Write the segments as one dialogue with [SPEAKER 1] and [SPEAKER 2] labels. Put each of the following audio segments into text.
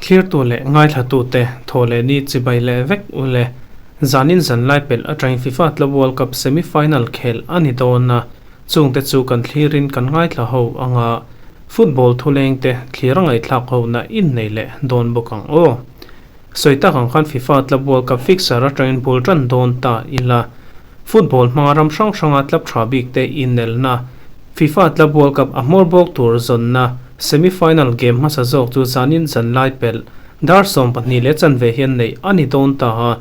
[SPEAKER 1] Thlirtu leh ngaithlatute thaw leh ni chibai leh vek u le. Zanin zanlai pelh atangin FIFA Club World Cup semi final khelh a ni dawn a, chungte chu kan thlirin kan ngaithla ho ang a, football thulengte thlir a ngaihthlak hona innei leh dawn bawk ang aw. Sawi tak ang khan FIFA Club World Cup fixture atangin bul tan dawn ta ila. Football hmanga ram hrang hranga club tha bik te inelna FIFA Club World Cup a hmawr bawk tur zawnna semi-final game hmasa zawk chu zanin zan lai pelh dar 12 leh chanve hian neih a ni dawn ta a.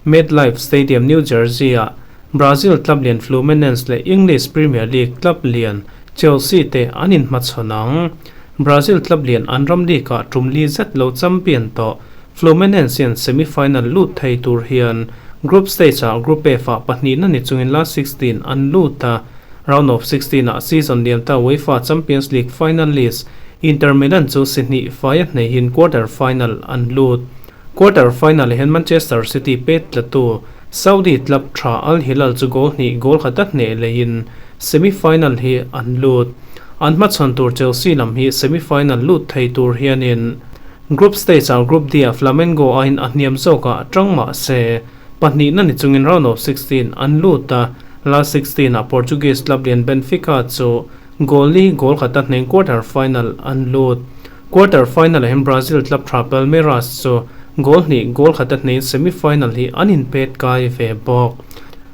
[SPEAKER 1] MetLife Stadium, New Jersey-ah Brazil club lian Fluminense leh English Premier League club lian Chelsea te an inhmachhawn ang. Brazil club lian an ram league-ah tum li zet lo champion tawh Fluminense hian semi-final lut thei tur hian group stage-ah Group F-ah pahnihna ni chungin last 16 an lut a, round of 16-ah season liam ta UEFA Champions League finalist Inter Milan chu si hnih faia hneihin quarter final an lut. Quarter final hian Manchester City pet tlatu Saudi club tha Al Hilal chu goal hnih goal khat a hneh leiin semi final hi an lut. An hmachhawn tur Chelsea lam hi semi final lut thei tur hianin Group stage ah Group D ah Flamengo aiin a hniam zawkah tang mah se pahnihna ni chungin round of 16 an lut a, last 16 ah Portuguese club lian Benfica chu goal li goal khat a hneng quarter final an lut. Quarter final ah hian Brazil club tha Palmeiras chu goal hnih goal khat a hneiin semi final hi an inpet kai ve bawk.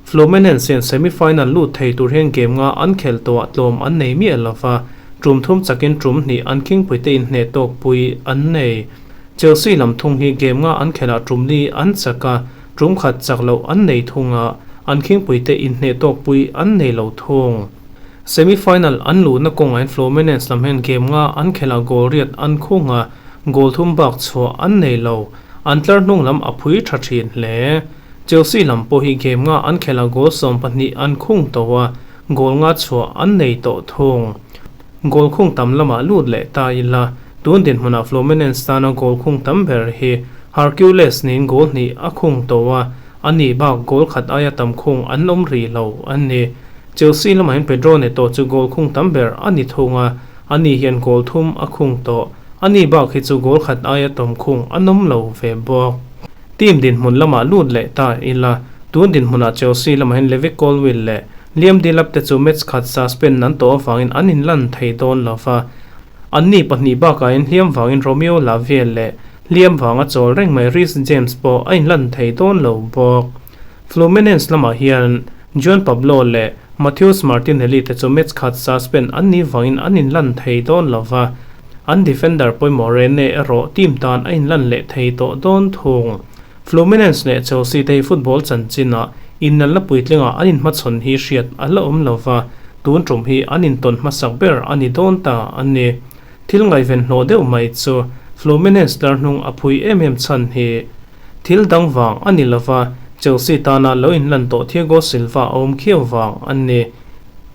[SPEAKER 1] Fluminense hian semi final lut thei tur hian game nga an khelh tawhah tlawm an nei miah lo va, tum thum chakin tum hnih an khingpui te inhneh tawk pui an nei. Chelsea lam thung hi game nga an khelhah tum li an chak a, tum khat chak loh an nei thung a, an khingpui te inhneh tawk pui an nei lo thung. Semi final an luhna kawngah hian Fluminense lam hian game nga an khelhah goal riat an khung a, goal thum bak chhuah an nei lo. An tlar hnung lam a phui tha thin hle. Chelsea lam pawh hi game nga an khelhah goal 12 an khung tawh a, goal nga chhuah an nei tawh thung. Goal khung tam lamah lut leh ta ila, tun dinhmunah Fluminense tana goal khung tam ber hi Hercules niin goal hnih a khung tawh a, a nih bak goal khat aia tam khung an awm rih lo a ni. Chelsea lamah hian Pedro Neto chu goal khung tam ber a ni thung a, ani hian goal thum a khung tawh. A nih bak hi chu goal khat aia tam khung an awm lo ve bawk. Team dinhmun lamah lut leh ta ila, tun dinhmunah Chelsea lamah hian Levi Colwill leh Liam Delap te chu match khat suspend an tawh avangin an inlan thei dawn lo va. Anni pahnih bakah hian hliam vangin Romeo Lavia leh hliam vanga chawl reng mai Reece James pawh a inlan thei dawn lo bawk. Fluminense lamah hian Juan Pablo leh Matheus Martinelli te chu match khat suspend an nih vangin an inlan thei dawn lo va, an defender pawimawh Rene erawh team tan a inlan leh thei tawh dawn thung. Fluminense leh Chelsea te hi football chanchinah innalna puitlingah an inhmachhawn hi hriat a la awm lo va, tun tum hi an intawn hmasak ber a ni dawn ta a ni. Thil ngaihven hlawh deuh mai chu Fluminense tlar hnung a phui em em chhan hi thil dang vang a ni lova, Chelsea tana lo inlan tawh Thiago Silva a awm khiau vang a ni.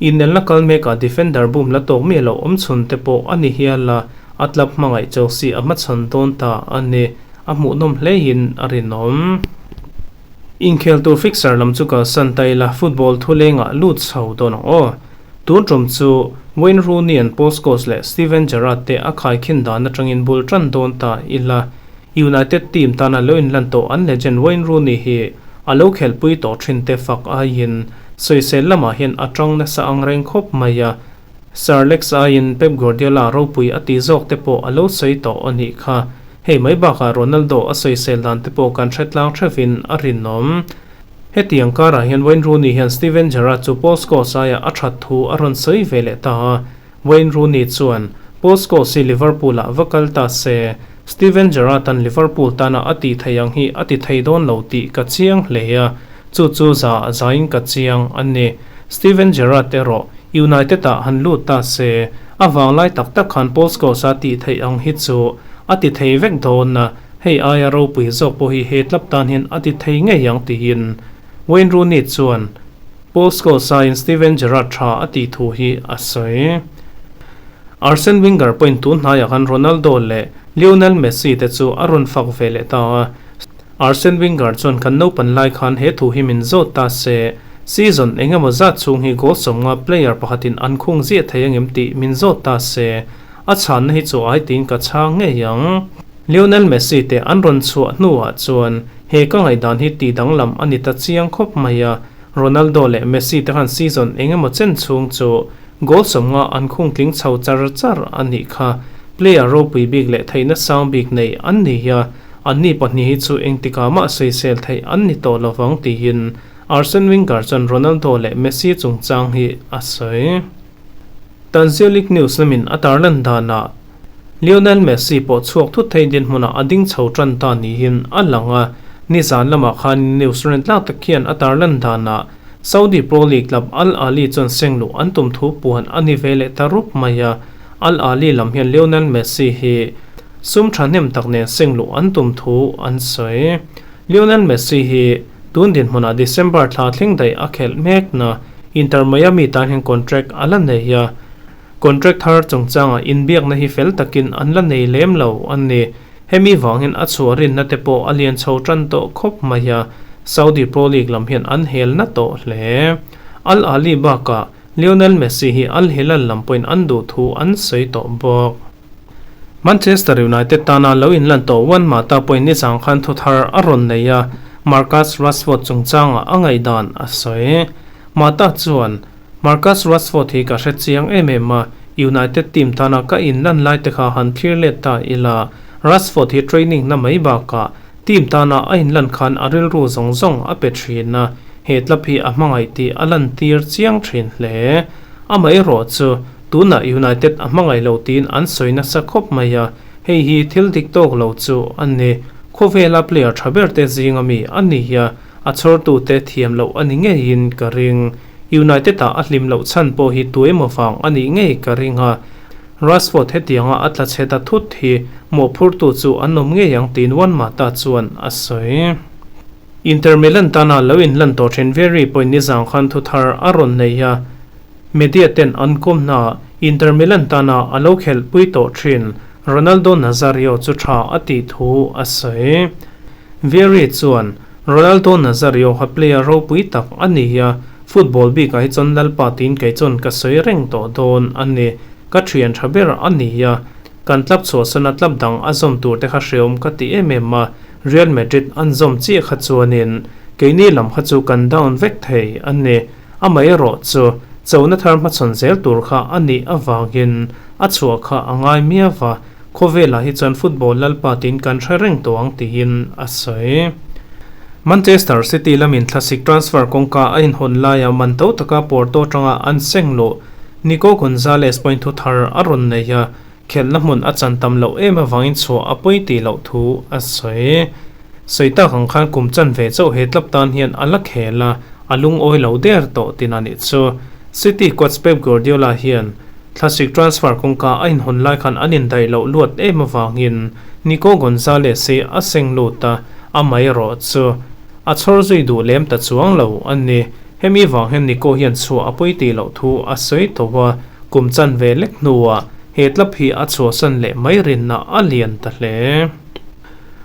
[SPEAKER 1] Inelna kal mekah defender bum la tawk miah loh awm chhun te pawh a ni hial a, a club hmangaih Chelsea a hmachhawn dawn ta a ni. A hmuhnawm hlein a rinawm. Inkhel tur fixture lam chu kalsan ta ila, football thulengah lut chho dawn ang aw. Tun tum chu Wayne Rooney an Paul Scholes leh Steven Gerrard te a khaikhin dan atangin bul tan dawn ta ila, United team tana lo inlan tawh an legend Wayne Rooney hi a lo khelhpui tawh thin te fak aiin sawisel lamah hian a tang nasa ang reng khawp mai a, Sir Alex aiin Pep Guardiola ropui a tih zawk te pawh a lo sawi tawh a nih kha. Hei mai bakah Ronaldo a sawisel dan te pawh kan hre tlang theuhin a rinawm. Hetiang karah hian Wayne Rooney hian Steven Gerrard chu Paul Scholes aia a that thu a rawn sawi ve leh ta a. Wayne Rooney chuan, Paul Scholes hi Liverpool-ah va kal ta se, Steven Gerrard-a'n Liverpool tana a tih theih ang hi a ti thei dawn lo tih ka chiang hle a, chu chu za zain ka chiang a ni. Steven Gerrard erawh United-ah han lut ta se, a vanglai tak tak khan Paul Scholes-a tih theih ang hi chu a ti thei vek dawn a, hei aia ropui zawk pawh hi he club tan hian a ti thei ngei ang tiin Wayne Rooney chuan Paul Scholes-a-in Steven Gerrard tha a tih thu hi a sawi. Arsene Wenger pawhin tun hnaiah khan Ronaldo leh Lionel Messi te chu a rawn fak ve leh ta a. Arsene Wenger chuan kan naupan lai khan he thu hi min zawt ta se. Season engemaw zat chhung hi goal 50 player pakhatin an khung ziah thei angem tih min zawt ta se, a chhanna hi chu ai tiin ka chhang ngei ang. Lionel Messi te an rawn chhuah hnuah chuan he ka ngaihdan hi tih danglam a ni ta chiang khawp mai a, Ronaldo leh Messi te khan season engemaw chen chhung chu goal 50 an khung tling chho char char a nih kha. Player ropui bik leh theihna sang bik nei an ni a, anni pahnih hi chu engtikah mah sawisel theih an ni tawh lovang tiin Arsene Wenger chuan Ronaldo leh Messi chungchang hi a sawi. Tanziolik News lamin a tarlan danah Lionel Messi pawh chhuak thut thei dinhmunah a ding chho tan ta niin a lang a, nizan lamah khan news ren tlak tak hian a tarlan danah Saudi Pro League club Al Ahly chuan sengluh an tum thu puan a ni ve leh ta rup mai a, Al Ahly lam hian Lionel Messi hi sum thahnem tak nen sengluh an tum thu an sawi. Lionel Messi hi tun dinhmunah December thla thleng daih a khelh mek na Inter Miami tan hian contract a la nei a, contract thar chungchangah inbiakna hi fel takin an la nei lem lo a ni. Hemi vangin a chhuah rinna te pawh a lian chho tan tawh khawp mai a, Saudi Pro League lam hian an hel na tawh hle. Al Ahly bakah Lionel Messi hi Al Hilal lam pawhin an duh thu an sawi tawh bawk. Manchester United tana lo inlan tawh Juan Mata pawhin nizang khan thu thar a rawn nei a, Marcus Rashford chungchangah a ngaihdan a sawi. Mata chuan, Marcus Rashford hi ka hre chiang em em a, United team tana ka inlan lai te kha han thlir let ta ila, Rashford hi training na mai bakah team tana a inlan khan a rilru zawng zawng a pe thin a, he club hi a hmangaih tih a lantir chiang thin hle. Amaherawh chu, Tunah United a hmangaih lo tiin an sawi nasa khawp mai a, hei hi thil dik tawk lo chu a ni. Khawvela player tha ber te zinga mi a ni a, a chhawrtute thiam loh a ni ngeiin ka ring. United ah a hlim loh chhan pawh hi tuemaw vang a nih ngei ka ring a, Rashford hetianga a tla chhe ta thut hi mawhphurtu chu an awm ngei ang tiin Juan Mata chuan a sawi. Inter Milan tana lo inlan tawh thin Vieri pawhin nizang khan thu thar a rawn nei a, Media ten an kawmna Inter Milan tana a lo khelhpui tawh thin Ronaldo Nazario chu tha a tih thu a sawi. Vieri chuan, Ronaldo Nazario kha player ropui tak a ni a, football bikah hi chuan Lalpa tiin kei chuan ka sawi reng tawh dawn a ni. Ka thian tha ber a ni a, kan club chhuahsana club dang a zawm tur te kha hreawm ka ti em em a, Real Madrid an zawm chiah kha chuanin keini lam kha chu kan down vek thei a ni. Amaherawh chu chona thar hmachhawn zel tur kha a nih avangin a chhuah kha a ngai miau va, khawvelah hi chuan football lalpa tiin kan hre reng tawh ang tiin a sawi. Manchester City lamin thlasik transfer kawngka a inhawn laia man to taka Porto atanga an seng luh Nico Gonzalez pawhin thu thar a rawn nei a, khelhna hmun a chan tam loh em avangin chhuah a pawi tih loh thu a sawi. Sawi tak ang khan kum chan ve chauh he club tan hian a la khel a, a lungawi lo der tawh tin a nih chu. City coach Pep Guardiola hian thlasik transfer kawngka a inhawn lai khan an indaih loh luat em avangin Nico Gonzalez hi a seng lut a, amaherawh chu a chhawr zui duh lem ta chuang lo a ni. Hemi vang hian Nico hian chhuah a pawi tih loh thu a sawi tawh a, kum chan ve lek hnuah he club hi a chhuahsan leh mai rinna a lian ta hle.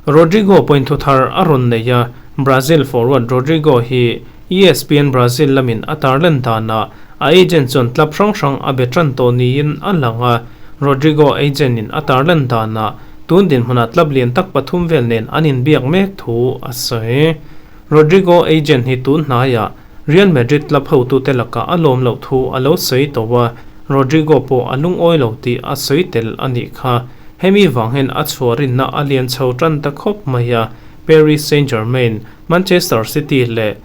[SPEAKER 1] Rodrygo pawhin thu thar a rawn nei a, Brazil forward Rodrygo hi ESPN Brazil lamin a tarlan danah a agent chuan club hrang hrang a be tan tawh niin a lang a, Rodrygo agent in a tarlan danah tun dinhmunah club lian tak pathum vel nen an inbiak mek thu a sawi. Rodrygo agent hi tun hnaiah Real Madrid club hotute lakah a lawm loh thu a lo sawi tawh a, Rodrygo pawh a lungawi lo tih a sawi tel a nih kha. Hemi vang hian a chhuah rinna a lian chho tan ta khawp mai a, Paris Saint-Germain, Manchester City leh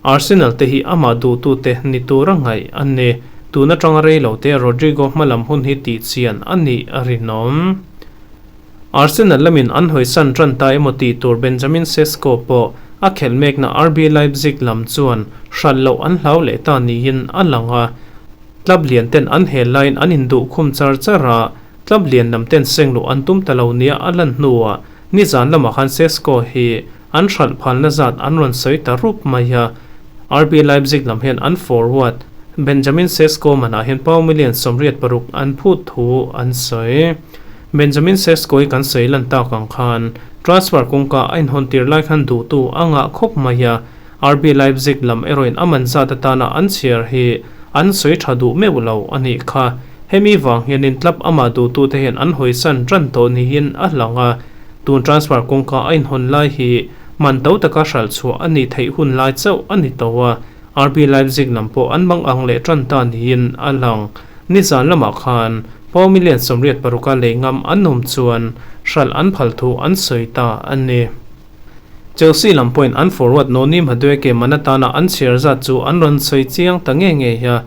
[SPEAKER 1] Arsenal te hi amah duhtute ni tura ngaih an ni. Tun atanga rei lo te Rodrygo hmalam hun hi tihchian a nih a rinawm. Arsenal lamin an hawisan tan ta emaw tih tur Benjamin Sesko pawh a khelh mekna RB Leipzig lam chuan hralh loh an hlau leh ta niin a lang a, club lian ten an hel laiin an induh khum char char a, club lian lam ten seng luh an tum ta lo nia a lan hnuah nizan lamah khan Sesko hi an hralh phalna zat an rawn sawi ta rup mai a, RB Leipzig lam hian an forward Benjamin Sesko manah hian pound million 86 an phut thu an sawi. Benjamin Sesko hi kan sawi lan tak ang khan transfer kawngka a inhawn tir lai khan duhtu a ngah khawp mai a, RB Leipzig lam erawhin a man zat atana an chhiar hi an sawi tha duh meuh lo a nih kha. Hemi vang hianin club amah duhtute hian an hawisan tan tawh niin a lang a, tun transfer kawngka a inhawn lai hi man to taka hralh chhuah a nih theih hun lai chauh a ni tawh a, RB Leipzig lam pawh an mang ang leh tan ta niin a lang. Nizan lamah khan pawng million 86 a lei ngam an awm chuan hralh an phal thu an sawi ta a ni. Chelsea lam pawhin an forward Noni Madueke man atana an chhiar zat chu an rawn sawi chiang ta nge ngei a.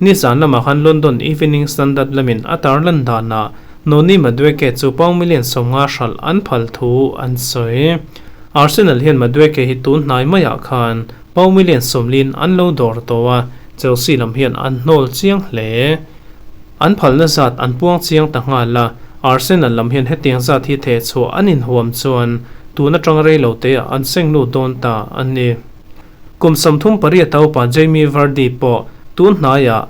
[SPEAKER 1] Nizan lamah khan London Evening Standard lamin a tarlan danah Noni Madueke chu pound million 50 hralh an phal thu an sawi. Arsenal hian Madueke hi tun hnai maiah khan pound million 40 an lo dawr tawh a, Chelsea lam hian an hnawl chiang hle. An phalna zat an puang chiang ta nghal a, Arsenal lam hian hetiang zat hi theh chhuah an inhuam chuan tun atang rei lo teah an seng lut dawn ta a ni. Kum 38 a upa Jamie Vardy pawh tun hnaiah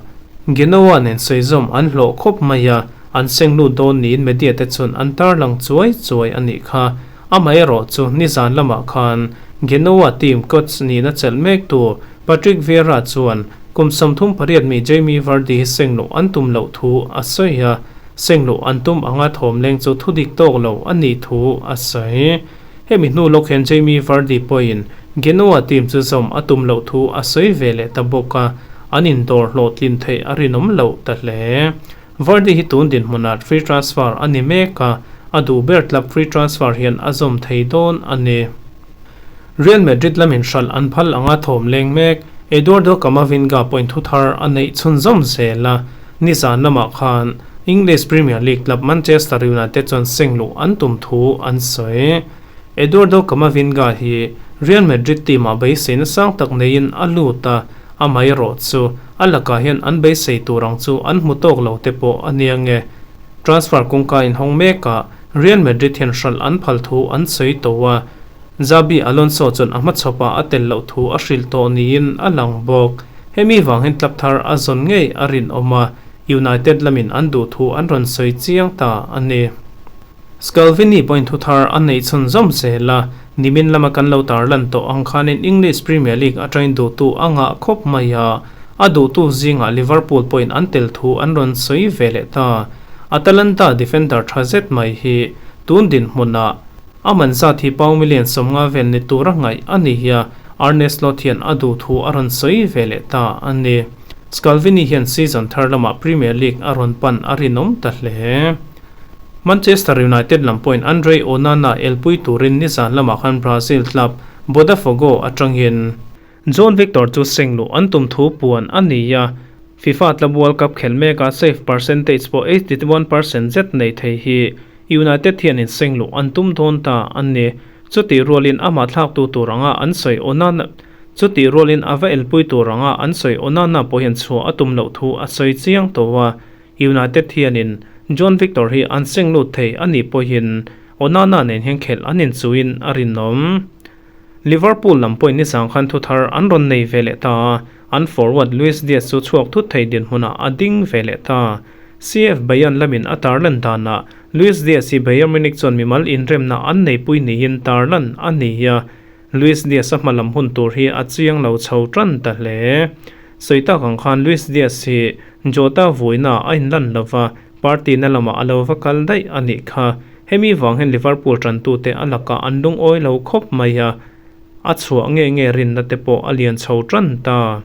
[SPEAKER 1] Genoa nen sawi zawm an hlawh khawp mai a, an seng lut dawn niin media te chuan an tarlang chuai chuai a nih kha. Amaherawh chu nizan lamah khan Genoa team coach nihna chelh mek tu Patrick Vieira chuan Kum 38 mi Jamie Vardy hi seng loh an tum loh thu a sawi a, seng loh an tum anga thawm leng chu thu dik tawk lo a nih thu a sawi. Hemi hnu lawk hian Jamie Vardy pawhin Genoa team chu zawm a tum loh thu a sawi ve leh ta bawk a, an indawr hlawhtlin theih a rinawm loh ta hle. Vardy hi tun dinhmunah free transfer a ni mek a, a duh ber club free transfer hian a zawm thei dawn a ni. Real Madrid lamin hralh an phal anga thawm leng mek, Eduardo Camavinga pawhin thu thar a neih chhunzawm zel a, nizan lamah khan English Premier League club Manchester United chuan seng luh an tum thu an sawi. Eduardo Camavinga hi Real Madrid team-ah beiseina sang tak neiin a lut a, amaherawh chu a lakah hian an beisei tur ang chu an hmu tawk lo te pawh a nia nge. Transfer kawngka inhawng mekah Real Madrid hian hralh an phal thu an sawi tawh a, Xabi Alonso chuan a hmachhawpah a tel loh thu a hrilh tawh niin a lang bawk. Hemi vang hian club thar a zawn ngei a rinawm a, United lamin an duh thu an rawn sawi chiang ta a ni. Scalvini pawhin thu thar a neih chhunzawm zel a, nimin lama kan lo tarlan tawh ang khanin English Premier League atangin duhtu a ngah khawp mai a, a duhtu zingah Liverpool pawhin an tel thu an rawn sawi ve leh ta. Atalanta defender tha zet mai hi tun dinhmunah a man zat hi pound million 50 vel ni tura ngaih a ni a, Arne Slot hian a duh thu a rawn sawi ve leh ta a ni. Scalvini hian season thar lamah Premier League a rawn pan a rinawm ta hle. Manchester United lam pawhin Andre Onana elpui turin nizan lamah khan Brazil club Botafogo atangin John Victor chu seng luh an tum thu puan a ni a, FIFA Club World Cup khelh mekah save percentage pawh 81% zet nei thei hi United hian in seng luh an tum dawn ta a ni. Chutih rualin amah thlaktu tur anga an sawi Onana Chutih rualin a va elpui tur anga an sawi Onana pawh hian chhuah a tum loh thu a sawi chiang tawh a, United hianin John Victor hi an seng lut thei a nih pawhin Onana nen hian khelh an inchuhin a rinawm. Liverpool lam pawhin nizang khan thu thar an rawn nei ve leh ta a, an forward Luis Diaz chu chhuak thut thei dinhmunah a ding ve leh ta. CF Bayern lamin a tarlan danah Luis Diaz hi Bayern Munich chuan mimal inremna an neipui niin tarlan a ni a, Luis Diaz a hmalam hun tur hi a chiang lo chho tan ta hle. Sawi tak ang khan Luis Diaz hi Jota vuina a inlan lova, party na lamah a lo va kal daih a nih kha. Hemi vang hian Liverpool tantute a lakah an lungawi lo khawp mai a, a chhuah nge nge rinna te pawh a lian chho tan ta.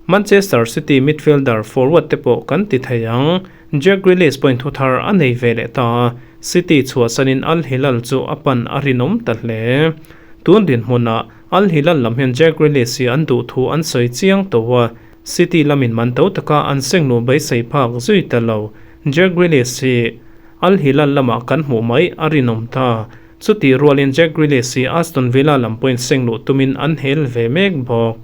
[SPEAKER 1] Manchester City midfielder forward te pawh kan ti thei ang. Jack Grealish pawhin thu thar a nei ve leh ta a, City chhuahsanin Al Hilal chu a pan a rinawm ta hle. Tun dinhmunah Al Hilal lam hian Jack Grealish hi an duh thu an sawi chiang tawh a, City lamin man to taka an sengnu beisei phak zui ta lo. Jack Grealish hi Al Hilal lamah kan hmuh mai a rinawm ta. Chutih rualin Jack Grealish hi Aston Villa lam pawhin seng luh tumin an hel ve mek bawk.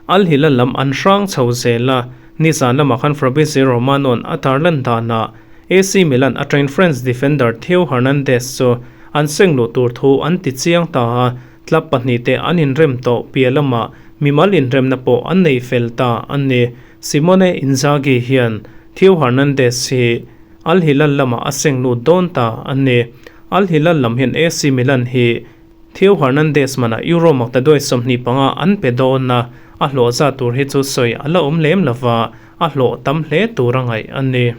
[SPEAKER 1] Al Hilal lam an hrang chho zel a, nizan lamah khan Fabrizio Romano-a'n a tarlan danah AC Milan atangin French defender Theo Hernandez chu an seng luh tur thu an ti chiang ta a, club pahnihte an inrem tawh piah lamah mimal inremna pawh an nei fel ta a ni. Simone Inzaghi hian Theo Hernandez hi Al Hilal lamah a seng lut dawn ta a ni. Al Hilal lam hian AC Milan hi Theo Hernandez manah Euro maktaduai 25 an pe dawn a, a hlawh zat tur hi chu sawi a la awm lem lova, a hlawh tam hle tur a ngaih a ni.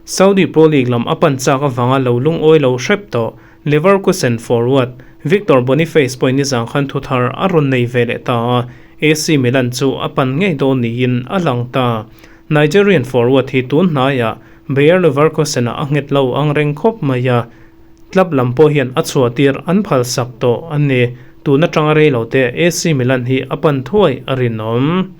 [SPEAKER 1] Saudi Pro League lam a pan chak avanga lo lungawi lo hrep tawh Leverkusen forward Victor Boniface pawhin nizan khan thu thar a rawn nei ve leh ta a, AC Milan chu a pan ngei dawn niin a lang ta. Nigerian forward hi tun hnaiah Bayer Leverkusen-ah a nghet lo ang reng khawp mai a, club lam pawh hian a chhuah tir an phal sak tawh a ni. Tun atanga rei lo te AC Milan hi a pan thuai a rinawm.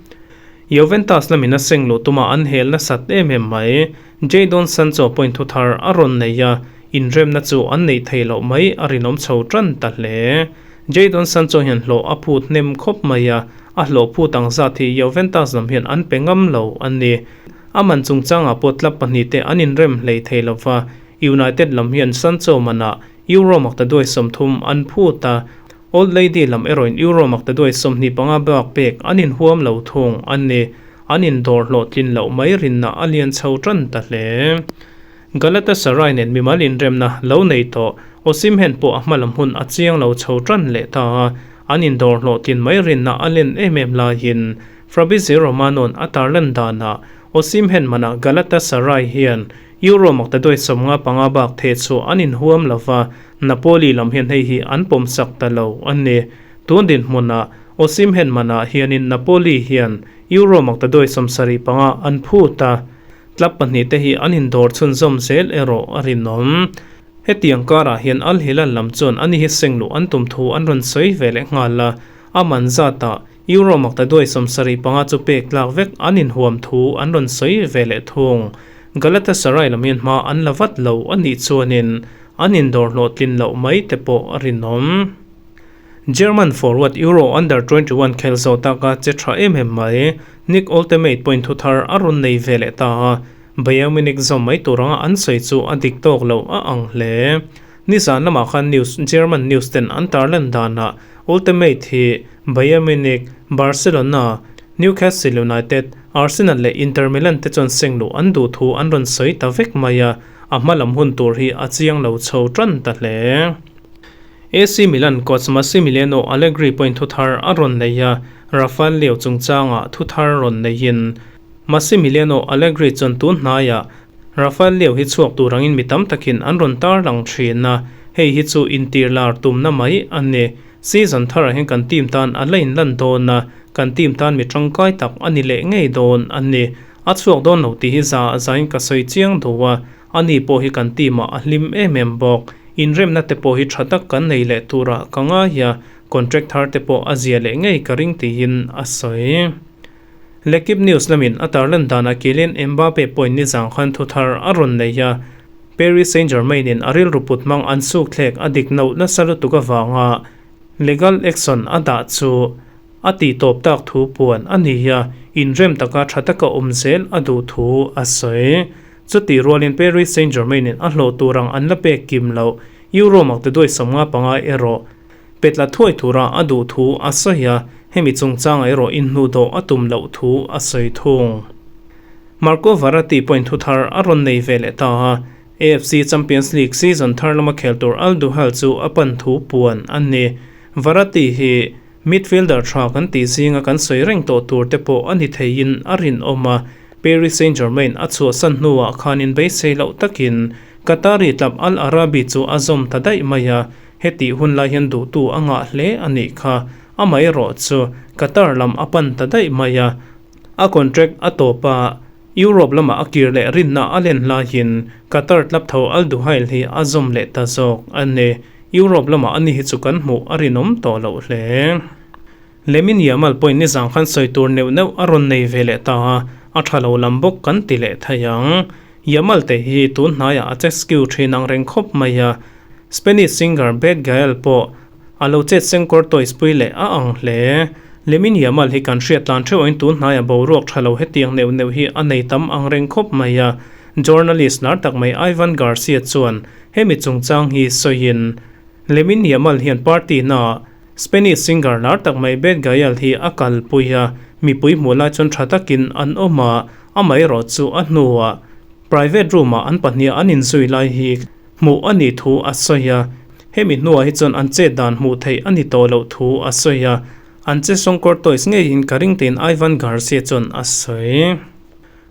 [SPEAKER 1] Juventus lamin a seng luh tuma an hel nasat em em mai. Jadon Sancho pawhin thu thar a rawn nei a, inremna chu an neih theih loh mai a rinawm chho tan ta hle. Jadon Sancho hian hlawh a phut hnem khawp mai a, a hlawh phut ang zat hi Juventus lam hian an pe ngam lo a ni. A man chungchangah pawh club pahnihte an inrem hlei thei lo va, United lam hian Sancho manah Euro maktaduai 30 an phut a, Old Lady lam erawhin Euro maktaduai 25 bak pek an inhuam lo thung a ni. An indawr hlawhtlin loh mai rinna a lian chho tan ta hle. Galatasaray nen mimal inremna lo nei tawh Osimhen pawh a hmalam hun a chiang lo chho tan leh ta a, an indawr hlawhtlin mai rinna a len em em laiin Fabrizio Romano'n a tarlan danah Osimhen manah Galatasaray hian Euro maktaduai 55 bak theh chhuah an inhuam lo va, Napoli lam hian hei hi an pawmsak ta lo a ni. Tun dinhmunah Osimhen manah hianin Napoli hian Euro maktaduai 75 an phut a, club pahnih te hi an indawr chhunzawm zel erawh a rinawm. Hetiang karah hian Al Hilal lam chuan ani hi seng luh an tum thu an rawn sawi ve leh nghal a, a man zatah Euro maktaduai 75 chu pek tlak vek an inhuam thu an rawn sawi ve leh thung. Galatasaray lam hian hma an la vat lo a nih chuanin an indawr hlawhtlin loh mai te pawh a rinawm. German forward Euro Under 21 khel zo taka che tha em em mai Nick Woltemade pawhin thu thar a rawn nei ve leh ta a, Bayern Munich zawm mai tur anga an sawi chu a dik tawk lo a ang hle. Nizan lamah khan news German news ten an tarlan danah Woltemade hi Bayern Munich, Barcelona, Newcastle United, Arsenal leh Inter Milan te chuan seng luh an duh thu an rawn sawi ta vek mai a, a hma lam hun tur hi a chiang lo chho tan ta hle. AC Milan coach Massimiliano Allegri pawhin thu thar a rawn nei a, Rafael Leao chungchangah thu thar rawn neiin Massimiliano Allegri chuan tun hnaiah Rafael Leao hi chhuak tur angin mi tam takin an rawn tarlang thin a, hei hi chu intir lar tumna mai a ni. Season tharah hian kan team tan a la inlan dawn a, kan team tan mi tangkai tak a ni leh ngei dawn a ni. A chhuak dawn lo tih hi za zain ka sawi chiang duh a, ani pawh hi kan team ah a hlim em em bawk. Inremna te pawh hi tha tak kan nei leh turah ka ngai a, contract thar te pawh a zia leh ngei ka ring tiin a sawi. L'Equipe News lamin a tarlan danah Kylian Mbappe pawhin nizang khan thu thar a rawn nei a, Paris Saint-Germain in a rilru put hmang an suk thlek a dik noh nasa lutuk avanga legal action a dah chu a tih tawp tak thu puan a ni a, inrem taka tha taka awm zel a duh thu a sawi. Chutih rualin Paris Saint-Germain in a hlawh tur ang an la pek kim loh Euro maktaduai 55 erawh Petla thuai tura a duh thu a sawi a, hemi chungchangah erawh inhnuhdawh a tum loh thu a sawi thung. Marco Verratti pawhin thu thar a rawn nei ve leh ta a, AFC Champions League season thar lama khel tur Al Duhail chu a pan thu puan a ni. Verratti hi midfielder tha kan tih zinga kan sawi reng tawh tur te pawh a ni theiin a rinawm a, Paris Saint-Germain a chhuahsan hnuah khanin beisei loh takin Qatari club Al Arabi chu a zawm ta daih mai a, Hetih hun lai hian duhtu a ngah hle a nih kha. Amaherawh chu Qatar lam a pan ta daih mai a, a contract a tawp a, Europe lamah a kir leh rinna a len laiin Qatar club tho Al Duhail hi a zawm leh ta zawk a ni. Europe lamah ani hi chu kan hmuh a rinawm tawh loh hle. Lamine Yamal pawhin nizang khan sawi tur neuh neuh a rawn nei ve leh ta a, a tha lo lam bawk kan ti leh thei ang. Yamal te hi tun hnaiah a che skew thin ang reng khawp mai a, Spanish singer Bad Gyal pawh a lo chet sengkawr toys pui leh a ang hle. Lamine Yamal hi kan hriat tlan theuh angin tun hnaiah boruak tha lo hetiang neuh neuh hi a nei tam ang reng khawp mai a, journalist lar tak mai Ivan Garcia chuan hemi chungchang hi sawiin Lamine Yamal hian party naah Spanish singer lar tak mai Bad Gyal hi a kalpui a, mipui hmuh lai chuan tha takin an awm a, amaherawh chu a hnuah private room ah an pahniha an inzui lai hi hmuh a nih thu a sawi a. Hemi hnuah hi chuan an chet dan hmuh theih a ni tawh loh thu a sawi a, an che sawng Courtois ngeiin ka ring tiin Ivan Garcia chuan a sawi.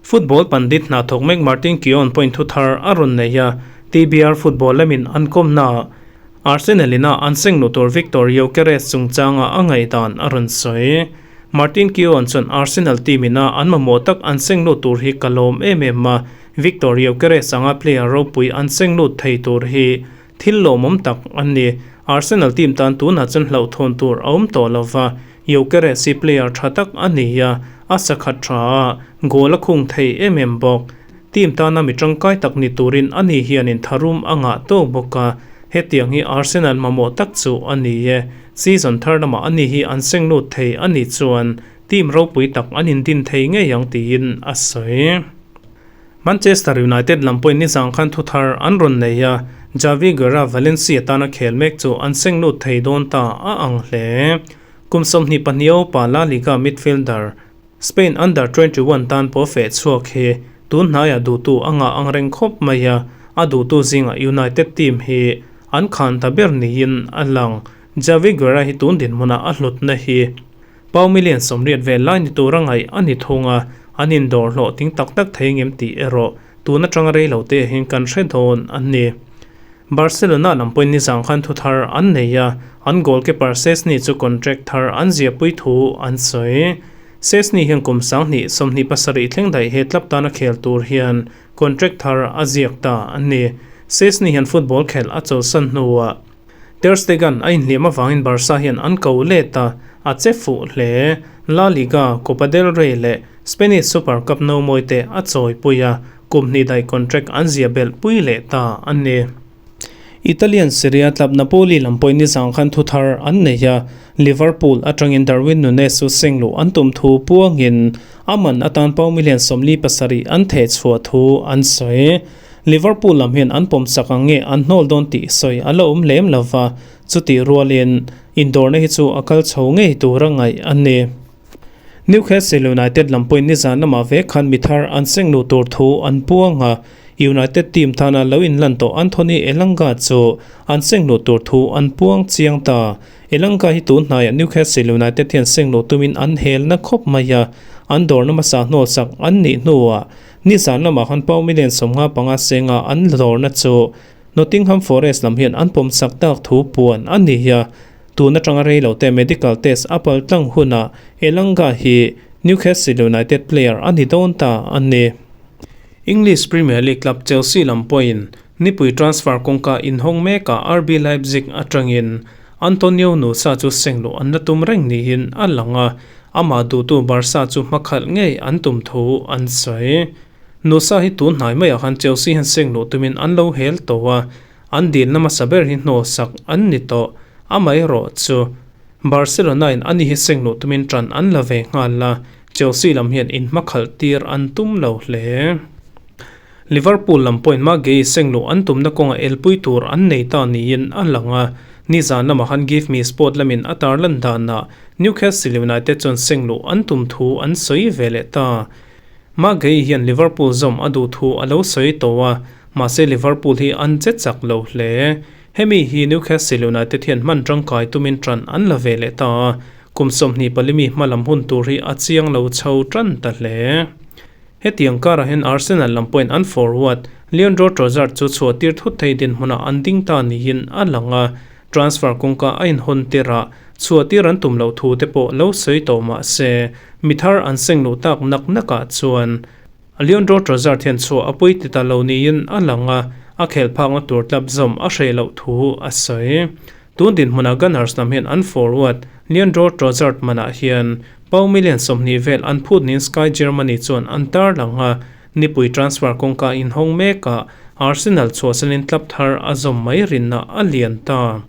[SPEAKER 1] Football pandit hna thawk mek Martin Keown pawhin thu thar a rawn nei a, TBR football lamin an kawmnaah Arsenal ina an seng luh tur Viktor Gyokeres chungchanga a ngaihdan a rawn sawi. Martin Keown chuan Arsenal team ina an mamawh tak an seng lut tur hi ka lawm em em a, Viktor Gyokeres anga player ropui an seng lut thei tur hi thil lawmawm tak a ni. Arsenal team tan tunah chuan hlauhthawn tur a awm tawh lo va, Gyokeres hi player tha tak a ni a, a sakhat tha a, goal a khung thei em em bawk. Team tana mi tangkai tak ni turin ani hianin tharum a ngah tawk bawk a, hetiang hi Arsenal mamawh tak chu a ni e. Season thar lamah ani hi an seng lut thei a nih chuan team ropui tak an indin thei ngei ang tiin a sawi. Manchester United lam pawhin nizang khan thu thar an rawn nei a, Javi Guerra Valencia tana khel mek chu an seng lut thei dawn ta a ang hle. Kum 22 upa La Liga midfielder Spain Under 21 tan pawh feh chhuak hi tun hnaiah duhtu a ngah ang reng khawp mai a, a duhtu zingah United team hi an khan ta ber niin a lang. Javi Guerra hi tun dinhmunah a hlutna hi pau million 80 vel lai ni tura ngaih a ni thung a, an indawr hlawh ting tak tak thei ngem tih erawh tun atanga rei lo te hian kan hre dawn a ni. Barcelona lam pawhin nizang khan thu thar an nei a, an goalkeeper Szczesny chu contract thar an ziahpui thu an sawi. Szczesny hian kum 2027 thleng daih he club tana khel tur hian contract thar a ziak ta a ni. Szczesny hian football khelh a chawlhsan hnuah Ter Stegen a inhliam avangin Barca hian an ko let a, a che fuh hle. La Liga, Copa del Rey leh Spanish Super Cup no mawi te a chawipui a, kum hnih daih contract an zia belh pui leh ta a ni. Italian Serie A club Napoli lam pawhin nizang khan thu thar an nei a, Liverpool atangin Darwin Nunez chu seng luh an tum thu puangin a man atan pau million 47 an theh chhuah thu an sawi. Liverpool lam hian an pawm chak ang nge an hnawl dawn tih sawi a la awm lem lo va, chutih rualin indawrna hi chu a kal chho ngei tur a ngaih a ni. Newcastle United lam pawhin nizan lamah ve khan mi thar an seng luh tur thu an puang a, United team tana lo inlan tawh Anthony Elanga chu an seng luh tur thu an puang chiang ta. Elanga hi tun hnaiah Newcastle United hian seng luh tumin an hel na khawp mai a, an dawrna hmasa hnawlsak an nih hnuah nizan lamah khan pau million 55 senga an dawrna chu Nottingham Forest lam hian an pawmsak tak thu puan a ni a. Tun atanga rei lo te medical test a pal tlang hunah Elanga hi Newcastle United player a ni dawn ta a ni. English Premier League club Chelsea lam pawhin nipui transfer kawngka inhawng mekah RB Leipzig atangin Antonio Nusa chu seng luh an la tum reng niin a lang a, amah duhtu Barca chu hmakhalh ngei an tum thu an sawi. Nusa hi tun hnai maiah khan Chelsea hian seng luh tumin an lo hel tawh a, An dilna hmasa ber hi hnawlsak an ni tawh. Amaherawh chu Barcelona in ani hi seng luh tumin tan an la ve nghal a, Chelsea lam hian inhmakhalh tir an tum lo hle. Liverpool lam pawhin Maguire seng luh an tumna kawnga elpui tur an nei ta niin a lang a, nizan lamah khan Give Me Sport lamin a tarlan danah Newcastle United chuan seng luh an tum thu an sawi ve leh ta. Maguire hian Liverpool zawm a duh thu a lo sawi tawh a, mahse Liverpool hi an che chak lo hle. Hemi hi Newcastle United hian hman tangkai tumin tan an la ve leh ta a, kum 24 mi hmalam hun tur hi a chiang lo chho tan ta hle. Hetiang karah hian Arsenal lam pawhin an forward Leandro Trossard chu chhuah tir thut thei dinhmunah an ding ta niin a lang a, transfer kawngka a inhawn tirah chhuah tir an tum loh thu te pawh lo sawi tawh mah se, mi thar an seng luh tak nak nakah chuan Leandro Trossard hian chhuah a pui ti ta lo niin a lang a, a khelh phakna tur club zawm a hreh loh thu a sawi. Tun dinhmunah Gunners lam hian an forward Leandro Trossard manah hian pau million 20 vel an phut niin Sky Germany chuan an tarlang a, nipui transfer kawngka inhawng mekah Arsenal chhuahsanin club thar a zawm mai rinna a lian ta.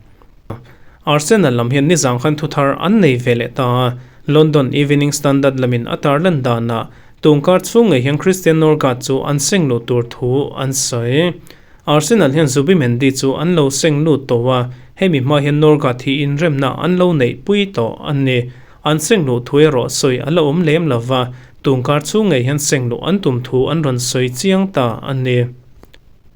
[SPEAKER 1] Arsenal lam hian nizang khan thu thar an nei ve leh ta a, London Evening Standard lamin a tarlan danah tungkar chhung ngei hian Christian Norgaard chu an seng luh tur thu an sawi. Arsenal hian Zubimendi chu an lo seng lut tawh a, hemi hma hian Norgaard hi inremna an lo neih pui tawh a ni. An seng luh thu erawh sawi a la awm lem lo va, tungkar chhung ngei hian seng luh an tum thu an rawn sawi chiang ta a ni.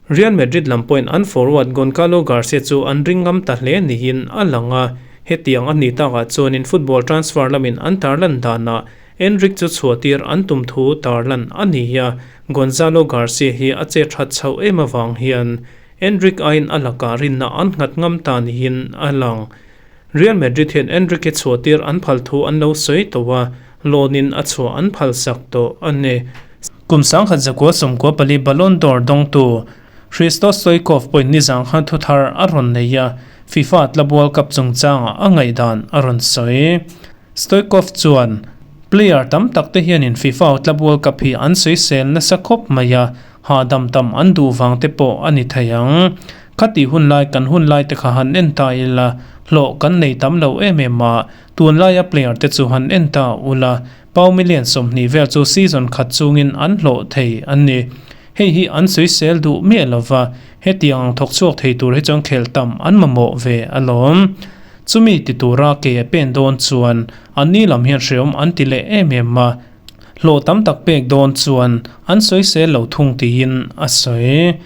[SPEAKER 1] Real Madrid lam pawhin an forward Goncalo Garcia chu an ring ngam ta hle niin a lang a, hetiang a ni takah chuanin football transfer lamin an tarlan danah Endrick chu chhuahtir an tum thu tarlan a ni a, Gonzalo Garcia hi a che that chhoh em avang hian Endrick aiin a lakah rinna an nghat ngam ta niin a lang. Real Madrid hian Endrick hi chhuahtir an phal thu an lo sawi tawh a, loan in a chhuah an phal sak tawh a ni. Kum 1994 Ballon d'Or dawngtu Hristo Stoichkov pawhin nizang khan thuthar a rawn nei a, FIFA Club World Cup chungchangah a ngaihdan a rawn sawi. Stoichkov chuan, Player tam tak te hianin FIFA Club World Cup hi an sawisel nasa khawp mai a, hahdam tam an duh vang te pawh a ni thei ang. Khati hun lai kan hun lai te kha han en ta ila, hlawh kan nei tam lo em em a, tunlaia player te chu han en ta ula, pau million 20 vel chu season khat chungin an hlawh thei a ni. Hei hi an sawisel duh miah lova, hetiang ang thawk chhuak thei tur hi chuan khelh tam an mamawh ve alawm. Chumi ti tura ke a pen dawn chuan an ni lam hian hreawm an ti leh em em a, hlawh tam tak pek dawn chuan an sawisel lo thung tiin a sawi.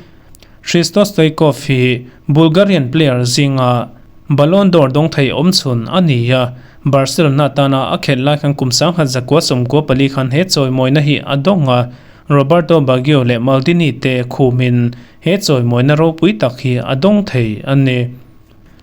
[SPEAKER 1] Hristo Stoichkov hi Bulgarian player zinga Ballon d'Or dawng thei awmchhun a ni a, Barcelona tana a khelh lai khan kum 1994 khan he chawimawina hi a dawng a, Roberto Baggio leh Maldini te khumin he chawimawina ropui tak hi a dawng thei a ni.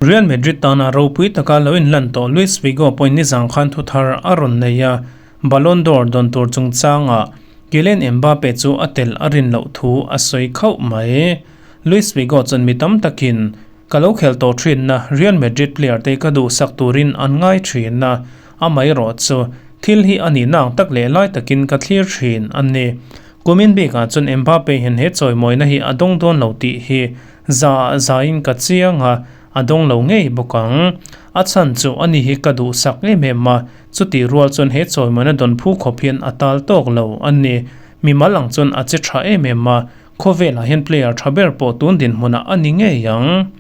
[SPEAKER 1] Real Madrid tana ropui taka lo inlan tawh Luis Figo pawhin nizang khan thuthar a rawn nei a, Ballon d'Or dawn tur chungchangah Kylian Mbappe chu a tel a rin loh thu a sawi khauh mai. Luis Figo chuan mi tam takin ka lo khel tawh thinna Real Madrid player te ka duhsak turin an ngai thin a, amaherawh chu thil hi a nihna ang tak leh lai takin ka thlir thin a ni. Kumin bikah chuan Mbappe hian he chawimawina hi a dawng dawn lo tih hi za zain ka chiang a, a dawng lo ngei bawk ang. A chhan chu a ni hi ka duhsak em em a, Chutih rual chuan he chawimawina dawn phu khawp hian a tal tawk lo a ni. Mimal ang chuan a che tha em em a, khawvelah hian player tha ber pawh tun dinhmunah a ni ngei ang.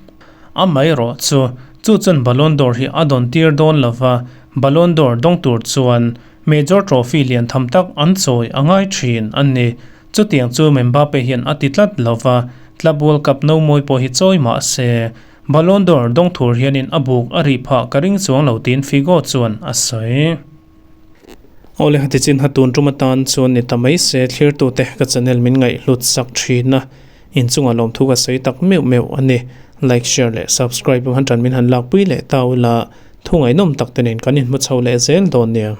[SPEAKER 1] Amaherawh chu, chu chuan Ballon d'Or hi a dawn tir dawn lo va, Ballon d'Or dawng tur chuan major trophy lian tham tak an chawi a ngai thin a ni. Chutiang chu Mbappe hian a ti tlat lo va, Club World Cup no mawi pawh hi chawi mah se. Ballon d'Or dawng thur hianin a buk a rih phah ka ring chuang lo tiin Figo chuan a sawi. Awle hati chin ha tun tum atan chuan ni ta mai se thlirtute ka channel min ngaihhlut sak thin a, inchungah lawmthu ka sawi tak meuh meuh a ni. Like, share leh subscribe han tan min han lakpui leh ta ula, thu ngaihnawm tak te nen kan inhmu chho leh zel dawn nia.